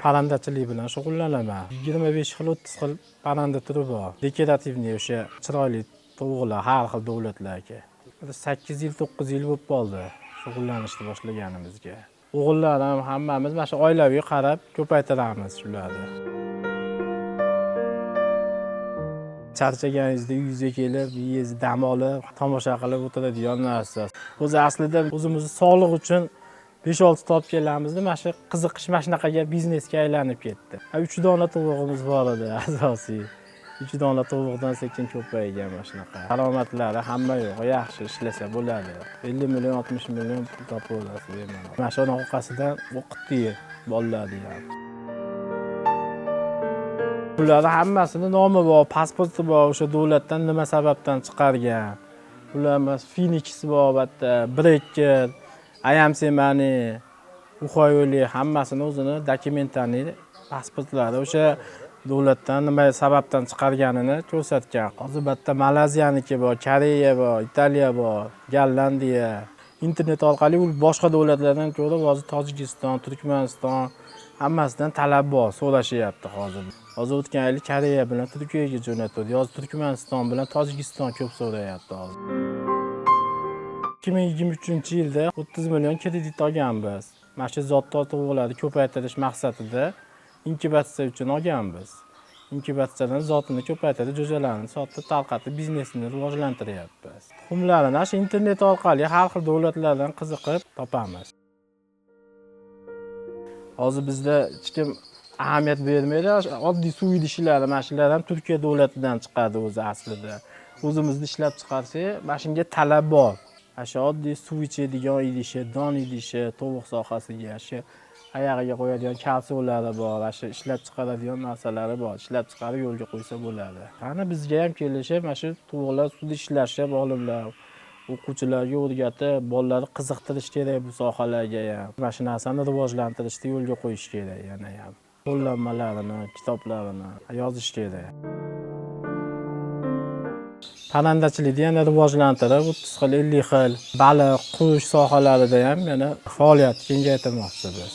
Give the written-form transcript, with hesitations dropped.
Parrandachilik bilan shug'ullanaman. 25 xil, 30 xil parranda turi bor. Декоративный, o'sha chiroyli tovuqlar, har xil davlatlarga. 8 yil, 9 yil bo'lib qoldi shug'ullanishni boshlaganimizga. O'g'illarim hammamiz mana shu oilaviy qarab ko'paytiramiz shularni. Charchaganingizda uyingizga kelib, yeyiz, dam olib, tomosha qilib o'tiradigan narsa. O'zi aslida o'zimizni sog'liq uchun 5-6 ta olib kelamizda, mana shu qiziqish mana shunaqaga biznesga aylanib ketdi. 3 dona tovug'imiz bor edi asosiy. 3 dona tovuqdan sekin ko'paygan mana shunaqa. Daromadlari hamma yo'q, yaxshi ishlasa bo'ladi. 50 million, 60 million pul topib olasiz bemalol. Mana shuni orqasidan o'qitdik bolalarni ham. Bularni hammasini nomi bor, pasporti bor, o'sha davlatdan nima sababdan chiqargan. Ular emas, Phoenix bor, albatta, Breaker, Ayam Semani, Uxoyoli, hammasini o'zini dokumentlarni, pasportlari o'sha davlatdan nima sababdan chiqarganini ko'rsatgan. Hozir bitta Malayziyaniki bor, Koreya bor, Italiya bor, Gollandiya. Internet orqali u boshqa davlatlardan ko'ra hozir Tojikiston, Turkmaniston hammasidan talab bor, so'rashyapti hozir. Hozir o'tgan yili Koreya bilan Turkiyaga jo'natdi. Hozir Turkmaniston bilan Tojikiston ko'p so'rayapti hozir. 2023-yilda 30 million kredit olganmiz. Mana shu zotdor tovuqlarni ko'paytirish maqsadida inkubatsiya uchun olganmiz. Inkubatsiyadan zotini ko'paytirib, jo'jalarni sotib, tarqatib, biznesini rivojlantiryapmiz. Tuxumlarini shu internet orqali har xil davlatlardan qiziqib topamiz. Hozir bizda hech kim ahamiyat bermaydi. Oddiy suv idishlari, mana shular ham Turkiya davlatidan chiqadi o'zi aslida. O'zimizni ishlab chiqarsak, mana shunga talab bor. Mana shu oddiy suv ichadigan idishi, don idishi, tovuq sohasiga, shu oyog'iga qo'yadigan kalsiyolari bor, mana shu ishlab chiqaradigan narsalari bor. Ishlab chiqarib yo'lga qo'ysa bo'ladi. Qani bizga ham kelishib, mana shu tovuqlar suvda ishlashib, olimlar o'quvchilarga o'rgatib, bolalarni qiziqtirish kerak bu sohalarga ham. Mana shu narsani rivojlantirishni yo'lga qo'yish kerak yana ham. Qo'llanmalarini, kitoblarini yozish kerak. Parrandachilikni yana rivojlantirib, 30 xil, 50 xil baliq, qush sohalarida ham yana faoliyatni kengaytirmoqchimiz.